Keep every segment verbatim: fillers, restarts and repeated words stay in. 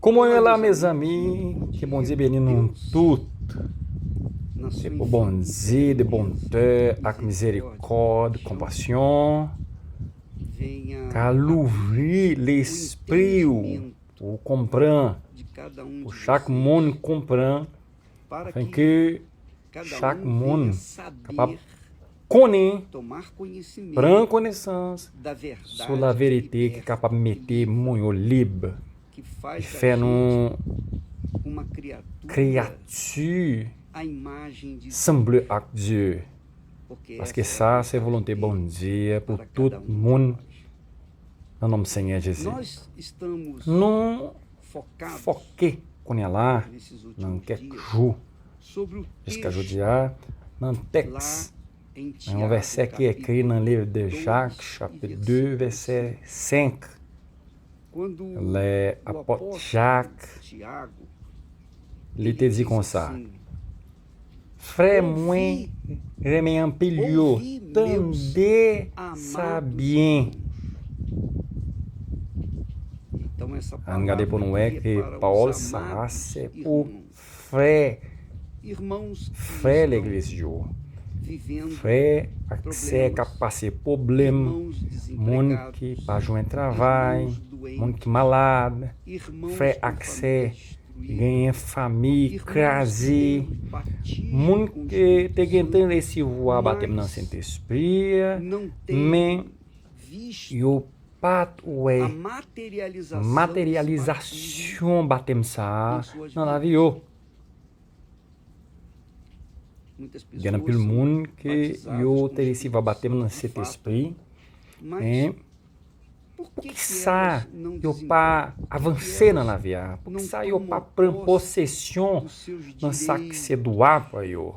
Kòman w ye la, mezanmi? Ke Bondye beni nou tout. Se pou Bondye de bontè ak mizerikòd, konpasyon, ka louvri lespri w pou w konprann, pou chak moun konprann, afenke chak moun kapab konnen, pran konesans sou laverite ki kapab mete moun yo lib, ki fè nou kreyati sanble ak Dye. Paske sa se volonte Bondye pou tout moun nan non Senyè Jezi. Nou foke kounye a la, nan kèk jou, jiska jodi a, nan tèks, nan yon vèsè ki ekri nan liv de Jak, chapit de, vèsè senk. Lè apot Jak, li te di konsa, Frè mwen renmen anpil yo, tande sa byen. Ann gade pou n wè ke pawòl sa a se pou frè, frè legliz yo, frè ak sè k ap pase pwoblèm, moun ki pa jwenn travay, moun ki malad, frè ak sè genyen fanmi kraze, moun ki te gentan resevwa batèm nan Sentespri, men yo pa t wè materyalizasyon batèm sa a nan lavi yo. Gen anpil moun ke yo te resevwa batèm nan Sentespri, men poukisa yo pa avanse nan lavi a? Poukisa yo pa pran posesyon nan sa ki se dwa pa yo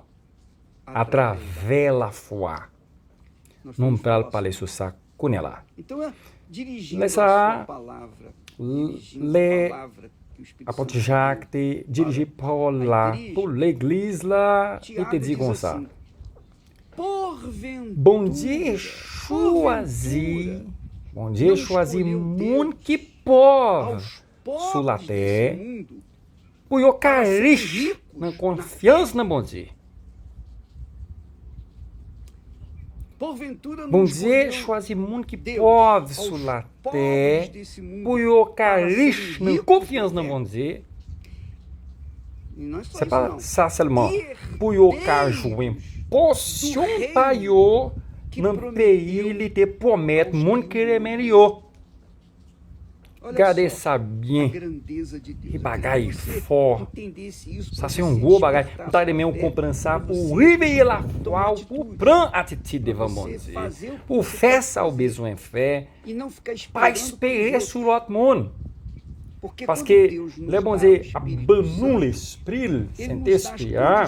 atravè lafwa? Nou pral pale sou sa kounye a la. Lè sa a, lè apot Jak te dirije pawòl la pou legliz la, li te di konsa, Bondye chwazi, Bondye chwazi moun ki pòv sou latè pou yo ka rich nan konfyans nan Bondye. Bondye chwazi moun ki pòv sou latè pou yo ka rich nan konfyans nan Bondye. Se pa sa sèlman, pou yo ka jwenn pòsyon pa yo nan peyi li te pwomèt moun ki renmen li yo. Gade sa byen. Ki bagay fò. Sa se yon gwo bagay. Ou ta renmen ou konprann sa pou w reveye lafwa w, pou w pran atitid devan Bondye, pou w fè sa w bezwen fè. Pa espere sou lòt moun. Paske lè Bondye ap ban nou lespri l, Sentespri a,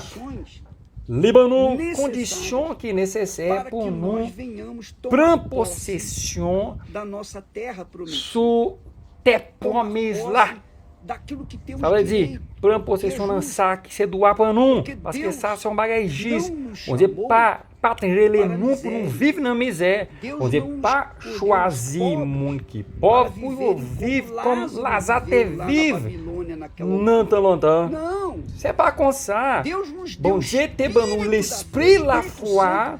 li ban nou kondisyon ki nesesè pou nou pran posesyon sou tè pwomèt la. Sa vle di, pran posesyon nan sa ki se dwa pa nou, paske sa se yon bagay jis. Bondye pa, pa t rele nou pou nou viv nan mizè. Bondye pa chwazi moun ki pòv pou yo viv kòm Laza te viv nan tan lontan. Se pa konsa. Bondye te ban nou lespri lafwa.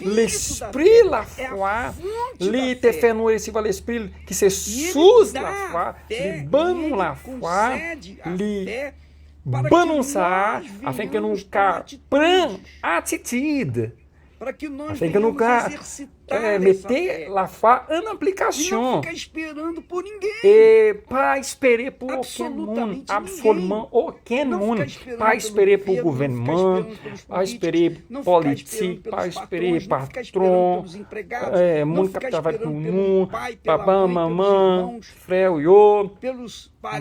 Lespri lafwa, li te fè nou resevwa lespri l ki se sous lafwa, li ban nou lafwa, li ban nou sa, afenke nou ka pran atitid, afenke nou ka eh, mete lafwa an aplikasyon. E pa espere pou okenn moun, absoliman okenn moun. Pa espere pou gouvènman, pa espere politik, pa espere patwon, eh, moun k ap travay pou nou, papa, manman, frè w yo,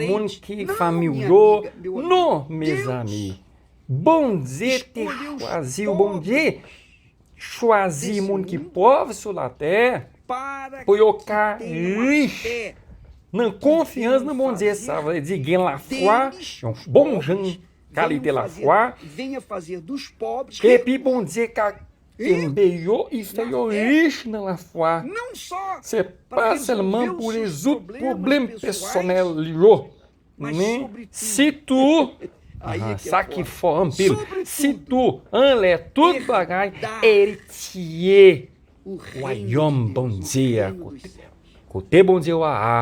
moun ki fanmi w yo. Non, mezanmi. Bondye te chwazi w, Bondye chwazi moun ki pòv sou latè pou yo ka rich nan konfyans nan Bondye. Sa vle di gen lafwa, yon bon jan kalite lafwa. Epi Bondye ka kenbe yo, li fè yo rich nan lafwa. Se pa sèlman pou rezoud pwoblèm pèsonèl yo. Men sitou, sa ki fò anpil, sitou anlè tout bagay, eritye wayòm Bondye a, kote, kote Bondye wa a.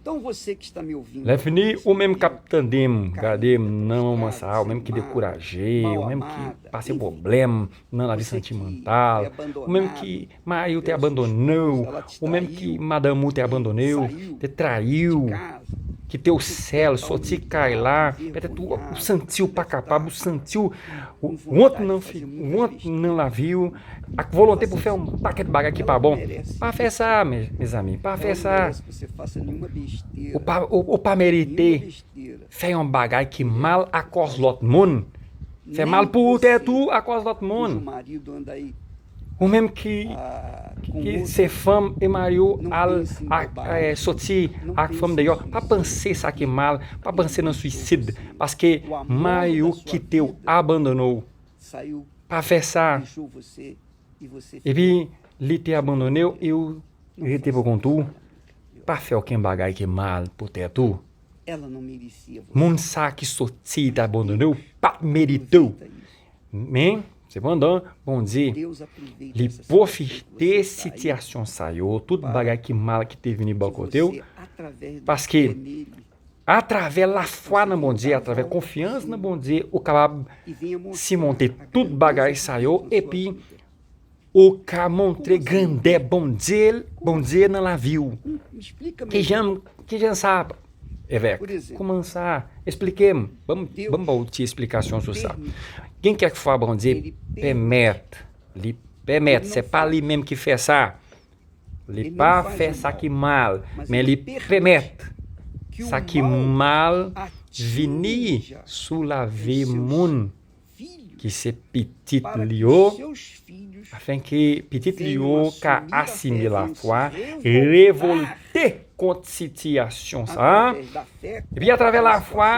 Lè fini, ou menm k ap tande m, gade m nan moman sa a, ou menm ki dekouraje, ou menm ki pase pwoblèm nan lavi santimantal, ou menm ki mari w te abandone w, ou menm ki madanm ou te abandone w, te trayi w, kite w sèl, soti kay la, petèt ou, ou santi w pa kapab, ou santi w wont nan fi, wont nan lavi w, ak volonte pou fè yon pakèt bagay ki pa bon. Pa fè sa, me, mezanmi, pa fè sa. Ou pa, ou, ou pa merite fè yon bagay ki mal akòz lòt moun. Fè mal pou ou tèt ou akòz lòt moun. Ou menm ki, ki se fanm e mari w al ak, eh, soti ak fanm deyò, pa panse sa ki mal, pa panse nan swisid, paske mari w kite w, abandone w. Pa fè sa. Epi, li te abandone w e w rete pou kont ou. Pa fè okenn bagay ki mal pou tèt ou. Moun sa ki soti te abandone w pa t merite w. Men, sepandan, Bondye, li pwofite sitiyasyon sa yo, tout bagay ki mal ki te vini bò kote w, paske atravè lafwa nan Bondye, atravè konfyans nan Bondye, ou kapab simonte tout bagay sa yo, epi ou ka montre grandè Bondye, Bondye nan lavi w. Kijan, kijan sa, evèk? Kòman sa? Esplike m. Ban m, ban m ba w ti esplikasyon sou sa. Gen kèk fwa Bondye pèmèt, li pèmèt, se pa li menm ki fè sa. Li pa fè sa ki mal, men li pèmèt sa ki mal vini sou lavi moun ki se pitit li yo, afenke pitit li yo ka asime lafwa, revolte kont sitiyasyon sa a, epi atravè lafwa,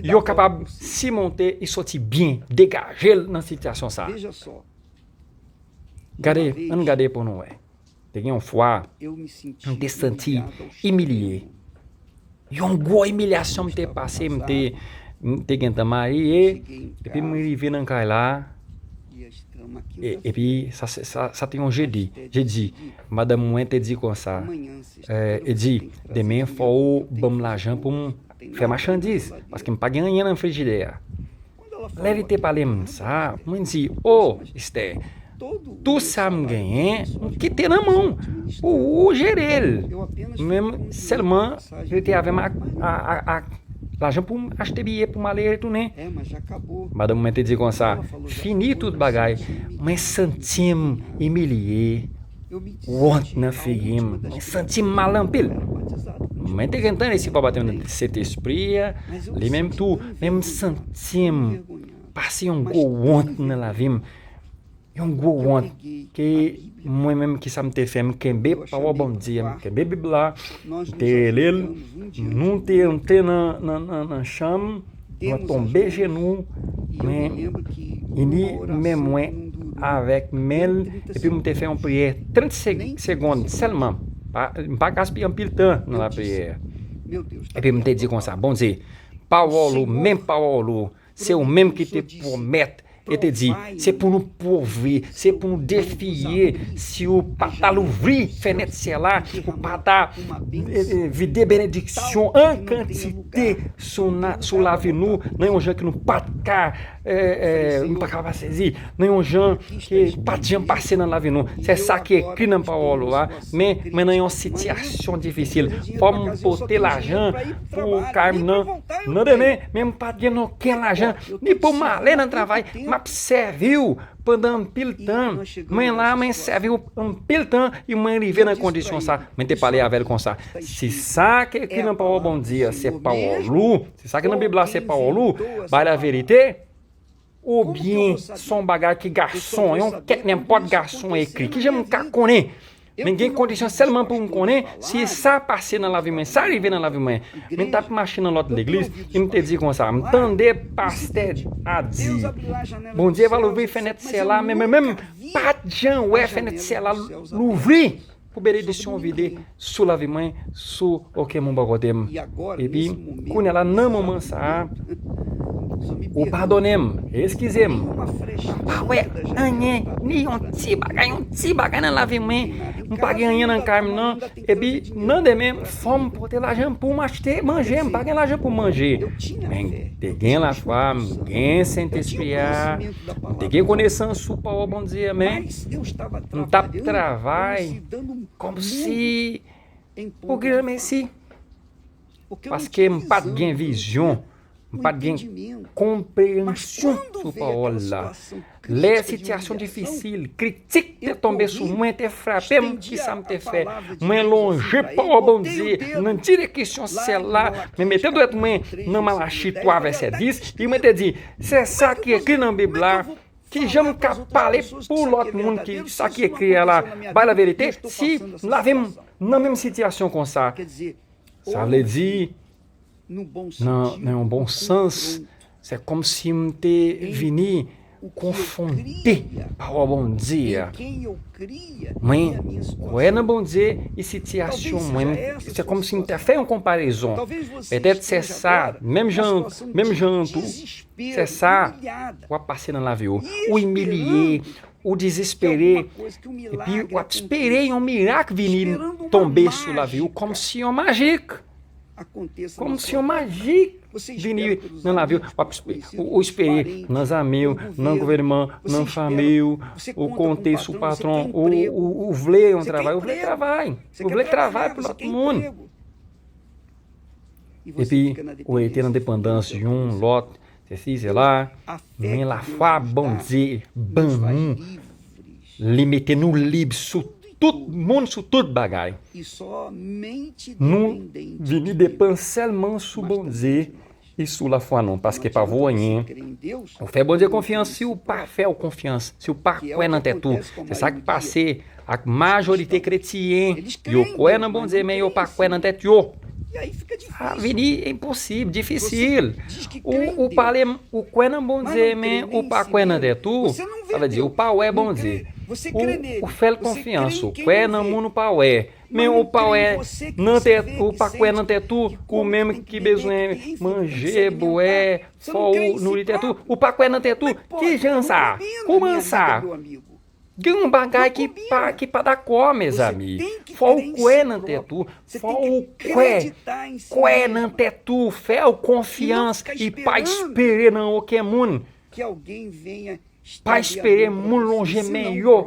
yo kapab simonte e soti byen, degaje l nan sitiyasyon sa a. Gade, ann gade pou nou wè. Te gen yon fwa, m te santi imilye. Yon gwo imilyasyon m te pase, m te, m te gentan marye, epi m rive nan kay la, e, epi sa, sa, sa te yon jedi. Jedi, madanm mwen te di konsa, eh, e di, demen fò w ban m lajan pou m fè machandiz, paske m pa gen anyen nan frijidè a. Lè li te pale m sa, mwen di, "O, Estè, tou sa m genyen, m kite nan men w, pou ou jere l." Men sèlman rete avè m ak, a, a, ak lajan pou m achte biyè pou m ale retounen. Madanm mwen te di konsa, "Fini tout bagay, mwen santi m imilye." Wont nan figi m. Mwen santi m mal anpil. Mwen te gentan resevwa batèm nan Sentespri a, li menm tou, men m santi m pase yon gwo wont nan lavi m. Yon gwo wont ke mwen menm, ki sa m te fè, m kenbe pawòl Bondye a, m kenbe Bib la, m te rele l, nou te antre nan, nan, nan, nan chanm, mwen tonbe jenou, mwen ini men mwen avèk men l, epi m te fè yon priyè trant se-, segonn sèlman. Pa, m pa gaspiye anpil tan nan lapriyè. Epi m te di konsa, Bondye, pawòl ou, men pawòl ou, se ou menm ki te pwomèt e te di, se pou nou pwouve, se pou nou defiye, si ou pa ta louvri fenèt syèl la, ou pa ta, e, e, vide benediksyon an kantite sou na-, sou lavi nou, nan yon jan ke nou pa t ka, e, e, nou pa ka pa sezi, nan yon jan ke pa t janm pase nan lavi nou. Se sa ki ekri nan pawòl ou a, men mwen nan yon sitiyasyon difisil. Fò m pote lajan pou kay m nan, nan demen, men m pa t gen okenn lajan, ni pou m ale nan travay, m ap sèvi w pandan anpil tan. Mwen la, mwen sèvi w anpil tan, e mwen rive nan kondisyon sa. Mwen te pale avè l konsa. Si sa ki ekri nan pawòl Bondye a, se pawòl ou, si sa ki nan Bib la, se pawòl ou, bay laverite, oubyen se yon bagay ki gason, yon kèk nenpòt gason ekri. Kijan m ka konnen? Men gen kondisyon sèlman pou m konnen si sa pase nan lavi mwen, sa rive nan lavi mwen. Men m t ap mache nan lòt legliz, e m te di konsa, m tande pastè a di, Bondye va louvri fenèt syèl la, men mwen menm, pa t jan wè fenèt syèl la louvri. pou benediksyon vide sou lavi mwen, sou okenn moun bò kote m. Epi, kounye a la, nan moman sa a, ou padone m, eskize m. M pa wè anyen, ni yon ti bagay, yon ti bagay nan lavi mwen. M pa gen anyen nan kay m nan. Epi, nan demen, fò m pote lajan pou m achte manje. M pa gen lajan pou manje. Men, m te gen lafwa, m gen Sentespri a, m te gen konesans sou pawòl Bondye, men m t ap travay kòmsi pou gen Mesi. Paske m pa t gen vizyon, m pa t gen konpreyansyon sou pawòl la. Lè sitiyasyon difisil, kritik te tonbe sou mwen, te frape m, kisa m te fè? Mwen lonje pawòl Bondye nan direksyon syèl la, men mete dwèt mwen nan Malachi twa vèsè dis, epi mwen te di, se sa ki ekri nan Bib la, kijan m ka pale pou lòt moun ki sa ki ekri a la, bay laverite, si m lave m nan menm sitiyasyon konsa? Sa vle di, nan, nan yon bon sans, se kòmsi m te vini konfwonte pawòl Bondye a. Mwen kwè nan Bondye, e sitiyasyon mwen, se kòmsi m te fè yon konparezon. Petèt se sa, menm jan, menm jan an tou, se sa w ap pase nan lavi w. Ou imilye, ou dezespere, epi w ap espere yon mirak vini tonbe sou lavi w kòmsi yon majik. Kòmsi yon majik vini nan lavi w. W ap espe-, ou, ou espere nan zanmi w, nan gouvènman, nan fanmi w, ou konte sou patwon, ou, ou, ou vle yon travay, ou vle travay, ou vle travay pou lòt moun. Epi, ou rete nan depandans youn lòt, sesi, sela, men lafwa Bondye ban nou, li mete nou lib sou tout moun, sou tout bagay. Nou vini depann sèlman sou Bondye e sou lafwa nou, paske pa vo anyen. Ou fè Bondye konfyans, si w pa fè w konfyans, si w pa kwè nan tèt ou, se sa k pase ak majorite kretyen. Yo kwè nan Bondye, men yo pa kwè nan tèt yo. Sa vini enposib, difisil. Ou, ou pale, ou kwè nan Bondye, men ou pa kwè nan tèt ou. Sa vle di, ou pa wè Bondye. Ou, ou fè l konfyans, ou kwè nan moun ou pa wè. Men ou pa wè nan tèt, ou pa kwè nan tèt ou, ou menm ki bezwen manje, bwè, fò ou nouri tèt ou. Ou pa kwè nan tèt ou. Ki jan sa? Kouman sa? Gen yon bagay ki pa, ki pa dakò, mezanmi. Fò ou kwè nan tèt ou. Fò ou kwè. Kwè nan tèt ou. Fè w konfyans. E pa espere nan okenn moun. Pa espere moun lonje men yo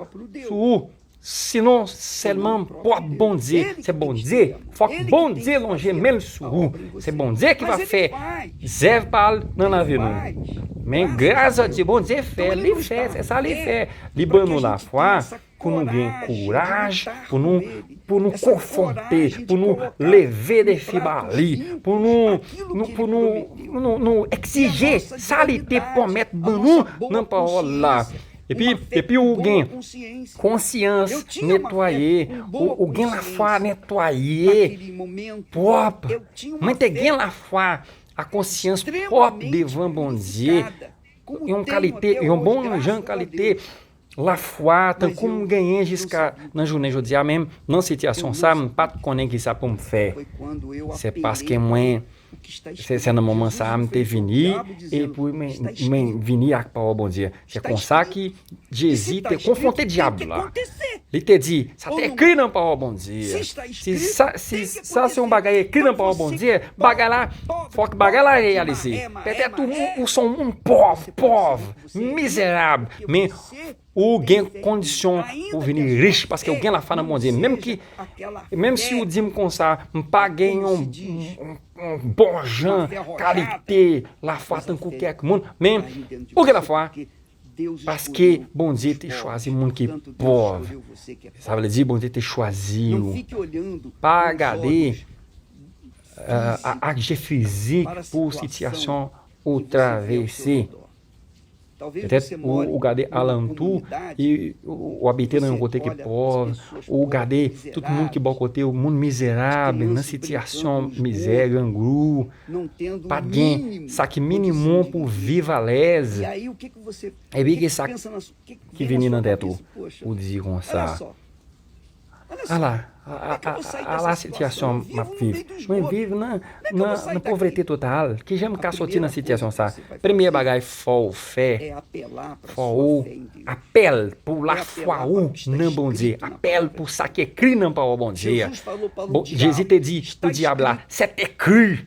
sou ou. Sinon, sèlman pwòp Bondye. Se Bondye. Fòk Bondye lonje men l sou ou. Se Bondye ki va fè zèv pa l nan lavi nou. Men gras a Dye, Bondye fè, li fè, se sa li fè. Li ban nou lafwa pou nou gen kouraj, pou nou, pou nou konfwonte, pou nou leve defi ba li, pou nou, nou, pou nou, nou, nou egzije sa li te pwomèt ban nou nan pawòl la. Epi, epi ou gen konsyans netwaye, ou, ou gen lafwa netwaye, pwòp. Mwen te gen lafwa a konsyans pwòp devan Bondye. Yon kalite, yon bon jan kalite lafwa, tankou m genyen jiska nan jounen jodi a, men nan sitiyasyon sa, m pa t konnen kisa pou m fè. Se paske mwen, se, se nan moman sa a m te vini, epi mwen, mwen vini ak pawòl Bondye. Se konsa ki Jezi te konfwonte dyab la. Li te di, sa te ekri nan pawòl Bondye. Si sa, si sa se yon bagay ekri nan pawòl Bondye, bagay la, fòk bagay la reyalize. Petèt ou, ou se yon moun pòv, pòv, mizerab, men ou gen kondisyon pou vini rich paske ou gen lafwa nan Bondye. Menm ki, menm si ou di m konsa, m pa gen yon, yon, yon bon jan kalite lafwa tankou kèk moun, men ou gen lafwa paske Bondye te chwazi moun ki pòv. Sa vle di Bondye te chwazi w. Pa gade, euh, a, ak je fizik pou sitiyasyon ou travèse. Petèt ou, ou gade alantou, e ou, ou abite nan yon kote ki pòv, ou gade tout moun ki bò kote w, moun mizerab, nan sitiyasyon mizè, grangou, pa t gen sa ki minimòm pou viv alèz. Epi gen sa ki vini nan tèt ou, ou di konsa, Ala, a- a- a- a- ala sitiyasyon m ap viv. Mwen viv nan, nan, nan povrete total. Kijan m ka soti nan sitiyasyon sa? Premye bagay, fò w fè, fò w apèl pou lafwa ou nan Bondye. Apèl pou sa ki ekri nan pawòl Bondye a. Bon, Jezi te di pou dyab la, c'est écrit.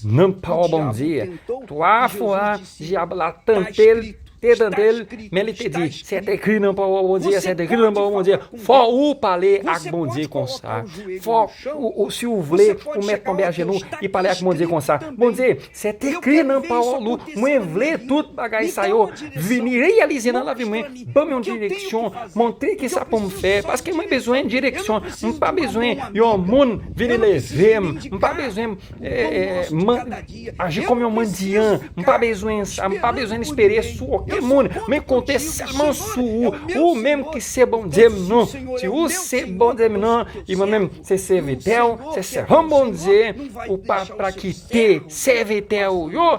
Nan pawòl Bondye, twa fwa dyab la tante l, te tante l, men li te di, c'est écrit nan pawòl Bondye, c'est écrit nan pawòl Bondye. Fò ou pale ak Bondye konsa. Fò ou, ou, si ou vle, ou mèt tonbe ajenou, e pale ak Bondye konsa. Bondye, c'est écrit nan pawòl ou, mwen vle tout bagay sa yo vini reyalize nan lavi mwen. Ban m yon direksyon, montre ki sa pou m fè, paske mwen bezwen direksyon. M pa bezwen yon moun vini leve m. M pa bezwen eh, eh, man- aji kòm yon mandyan. M pa bezwen sa. M pa bezwen espere sou okenn moun. Men konte sèlman sou ou. Ou menm ki se Bondye m nan. Si ou se Bondye m nan, e mwen menm se sèvitè w, se sèvan Bondye, ou pa pra kite sèvitè w yo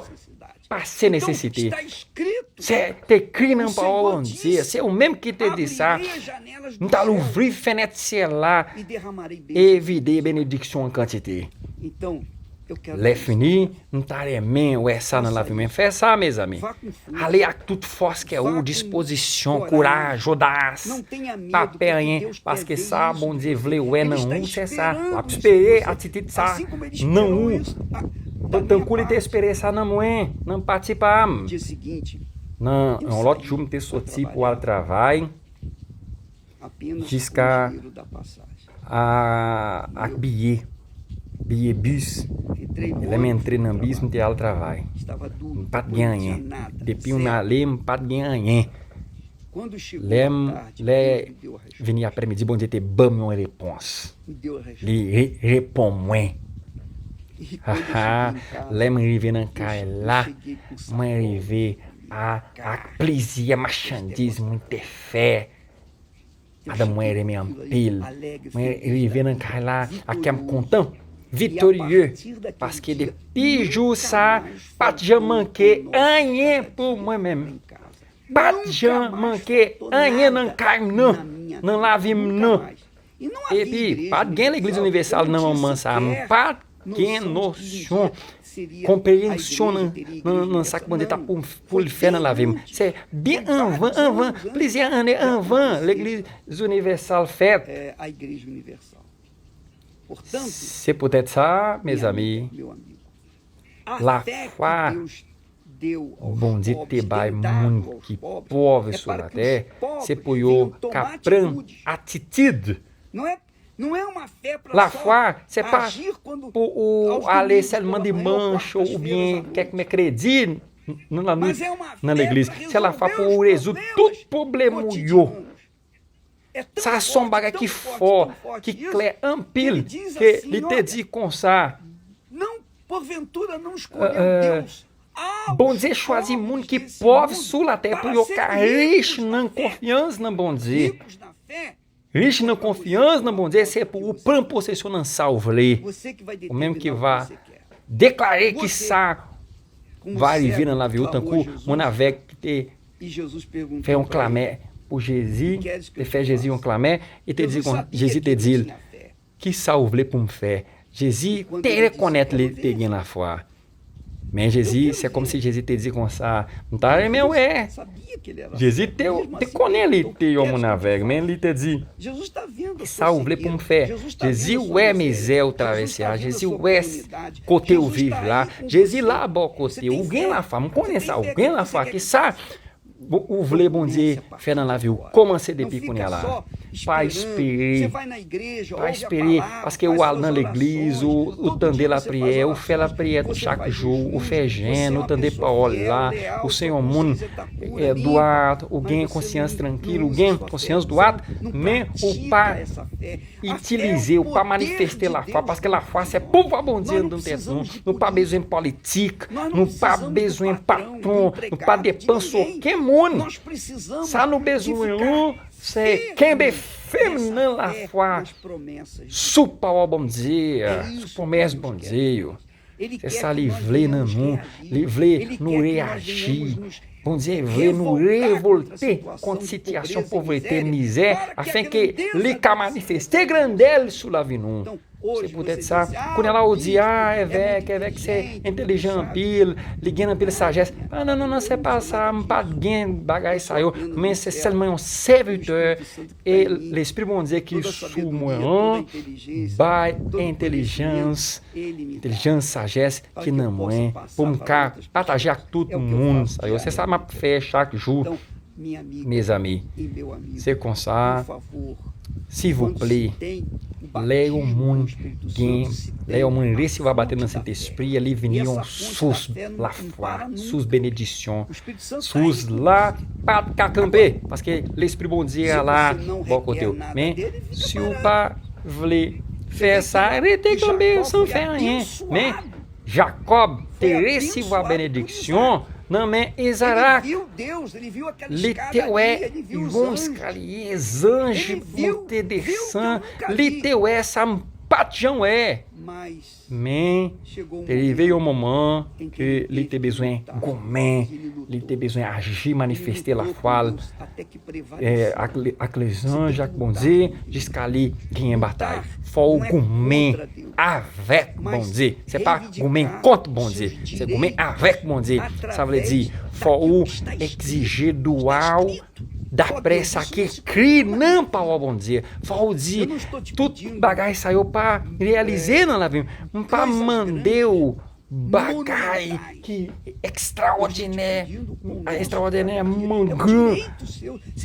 pase nesesite. Se te ekri nan pawòl Bondye. Se ou menm ki te di sa. M t al ouvri fenèt syèl la e vide benediksyon an kantite. Lè fini, m ta renmen wè sa nan lavi mwen. Fè sa, mezanmi. Ale ak tout fòs kè ou, dispozisyon, kouraj, odas. Pa pè anyen, paske sa Bondye vle wè nan ou, se sa. L ap espere atitid sa nan ou. Tankou li te espere sa nan mwen, nan pati pa m. Nan yon lòt jou, m te soti pou al travay, jiska a, ak biye, biye bis. Lè m antre nan bis, m te al travay. M pa t gen anyen. Depi m ale, m pa t gen anyen. Lè m, lè vini aprèmidi, Bondye te ban m yon repons. Li re- reponn mwen. Haha, lè m rive nan kay la, mwen rive a, ak plizyè machandiz mwen te fè. Madanm mwen renmen anpil. Mwen rive nan kay la ak kè m kontan, viktorye, paske depi jou sa, pa t janm manke anyen pou mwen menm. Pa t janm manke anyen nan kay m nan, nan lavi m nan. Epi, pa t gen legliz inivèsal nan moman sa a. M pa t gen nosyon, konpreyansyon nan, nan, nan sa k Bondye t ap pou, pou l fè nan lavi m. Se byen anvan, anvan, plizyè ane anvan legliz inivèsal fèt. Se poutèt sa, mezanmi, lafwa Bondye te bay moun ki pòv sou latè, se pou yo ka pran atitid. Lafwa, se pa pou ou ale sèlman dimanch oubyen kèk mèkredi nan lannwit nan legliz. Se lafwa pou ou rezoud tout pwoblèm ou yo. Sa se yon bagay ki fò, ki klè anpil, ke li te di konsa, eh, eh, Bondye chwazi moun ki pòv sou latè pou yo ka rich nan konfyans nan Bondye. Rich nan konfyans nan Bondye, se pou ou pran posesyon nan sa ou vle. Ou menm ki va deklare ki sa va rive nan lavi ou, tankou moun avèg ki te fè yon klamè pou Jezi, te fè Jezi yon klamè, e te di kon, Jezi te di l, ki sa ou vle pou m fè? Jezi te rekonèt li te gen lafwa. Men Jezi, se kòmsi Jezi te di konsa, m ta renmen wè. Jezi te, te konnen li te yon moun avèg, men li te di, ki sa ou vle pou m fè? Jezi wè mizè ou travèse a, Jezi wè kote ou viv la, Jezi la bò kote ou, ou gen lafwa, m konnen sa, ou gen lafwa, ki sa ou vle Bondye fè nan lavi ou? Kòmanse depi kounye a la. Pa espere. Pa espere, paske ou al nan legliz, ou, ou tande lapriyè, ou fè lapriyè chak jou, ou fè jèn, ou tande pawòl la, ou se yon moun, eh, dwat, ou gen konsyans trankil, ou gen konsyans dwat, men ou pa itilize, ou pa manifeste lafwa, paske lafwa se pouvwa Bondye anndan tèt nou. Nou pa bezwen politik, nou pa bezwen patwon, nou pa depann sou okenn moun. Sa nou bezwen, nou, se kenbe fèm nan lafwa sou pawòl Bondye, sou pwomès Bondye yo. Se sa li vle nan nou. Li vle nou reyaji. Bondye vle nou revolte kont sitiyasyon povrete, mizè, afenke li ka manifeste grandè l sou lavi nou. Se poutèt sa, kounye a la ou di, a, evèk, evèk se entelijan anpil, li gen anpil sajès. A, non, non, non, se pa sa, m pa t gen bagay sa yo, men se sèlman yon sèvitè, e Lespri Bondye ki sou mwen an bay entelijans, entelijans, sajès ki nan mwen, pou m ka pataje ak tout moun sa yo. Se sa m ap fè chak jou, mezanmi. Se konsa, silvouplè, lè yon moun gen, lè yon moun resevwa batèm nan Sentespri a, li vini yon sous lafwa, sous benediksyon, sous la pa t ka kanpe, paske Lespri Bondye a la bò kote w. Men, si w pa vle fè sa, rete kanpe san fè anyen. Men, Jakòb te resevwa benediksyon nan men Izarak. Li te wè yon eskalye zanj monte desann. Li te wè sa m pa t janm wè. Men, te rive yon moman ke li te bezwen goumen, li te bezwen aji, manifeste lafwa l, eh, ak, le- ak lezanj, ak Bondye, jiska li genyen batay. Fò w goumen avèk Bondye. Se pa goumen kont Bondye. Se goumen avèk Bondye. Sa vle di, fò w egzije dwa w daprè sa ki ekri nan pawòl Bondye. Fò w di, tout bagay sa yo pa reyalize nan lavi m. M pa mande w bagay ki ekstraòdinè, ekstraòdinè, mangran.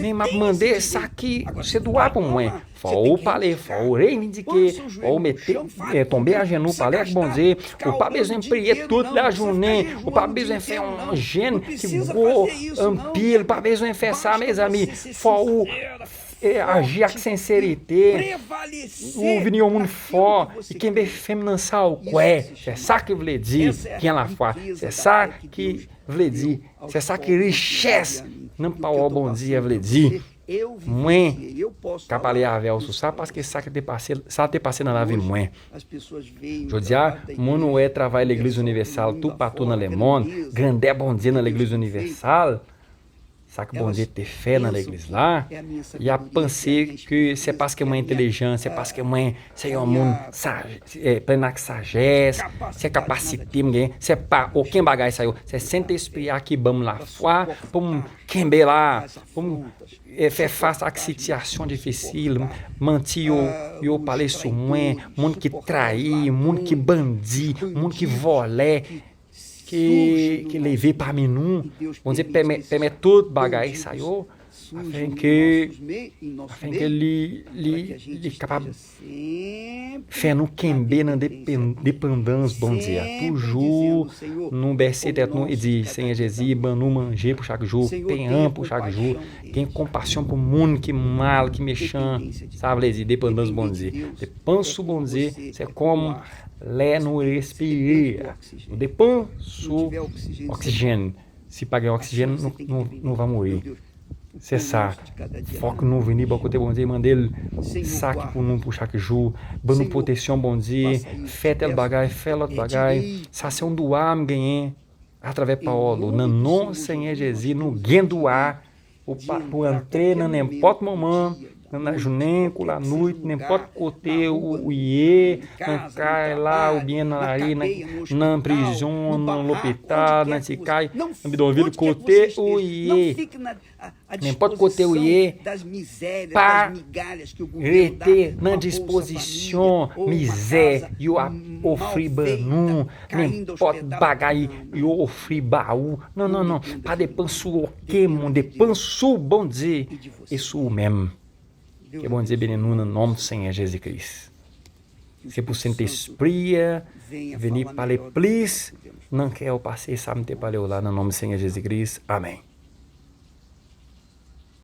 Men m ap mande sa ki se dwa pou mwen. Fò w pale, fò w revandike, fò w mete, eh, tonbe ajenou, pale ak Bondye. Ou pa bezwen priye tout lajounen, ou pa bezwen fè yon jèn ki gwo anpil, pa bezwen fè sa, mezanmi. Fò w, eh, aji ak senserite. Ou vin yon moun fò, e kenbe fèm nan sa w kwè. Se sa ki vle di gen lafwa. Se sa ki vle di, se sa ki richès nan pawòl Bondye vle di. Mwen ka pale avè w sou sa, paske sa ki te pase, sa te pase nan lavi mwen. Jodi a, moun wè travay Legliz Inivèsal toupatou nan lemonn, grandè Bondye nan Legliz Inivèsal, sa ke Bondye te fè nan legliz la, y ap panse ke se paske mwen entelijan, se paske mwen se yon moun saj, eh, plen ak sajès, se kapasite m gen, se pa okenn bagay sa yo. Se Sentespri a ki ban m lafwa pou m kenbe la, pou m, eh, fè fas ak sitiyasyon difisil, manti yo, yo pale sou mwen, moun ki trayi, moun ki bandi, moun ki vòlè, ki, ki leve pami nou. Bondye pèmèt, pèmèt tout bagay sa yo, afenke, afenke li, li, li kapab fè nou kenbe nan depen-, depandans Bondye a. Toujou, nou bese tèt nou e di, Senyè Jezi, ban nou manje pou chak jou, pen an pou chak jou. Gen konpasyon pou moun ki mal, ki mechan. Sa vle di depandans Bondye. Depann sou Bondye, se kòm lè nou respire. Nou depann sou oksijèn. Si pa gen oksijèn, nou, nou, nou va mouri. Se sa. Fòk nou vini bò kote Bondye, mande l sa ki pou nou pou chak jou. Ban nou pwoteksyon, Bondye. Fè tèl bagay, fè lòt bagay. Sa se yon dwa m genyen atravè pawòl ou. Nan non Senyè Jezi, nou gen dwa pou pa, pou antre nan nenpòt moman, nan lajounen kou lannwit, nenpòt kote ou, ou ye, nan kay la, oubyen nan lari, nan, nan prizon, nan lopital, nan ti kay, nan bidonvil, kote ou ye, nenpòt kote ou ye, pa rete nan dispozisyon mizè yo ap ofri ban nou, nenpòt bagay yo ofri ba ou. Non, non, non. Pa depann sou okenn moun. Depann sou Bondye e sou ou menm. Ke Bondye beni nou nan non Senyè Jezi Kris. Se pou Sentespri a vini pale plis nan kè w pase sa m te pale w la nan non Senyè Jezi Kris. Amèn.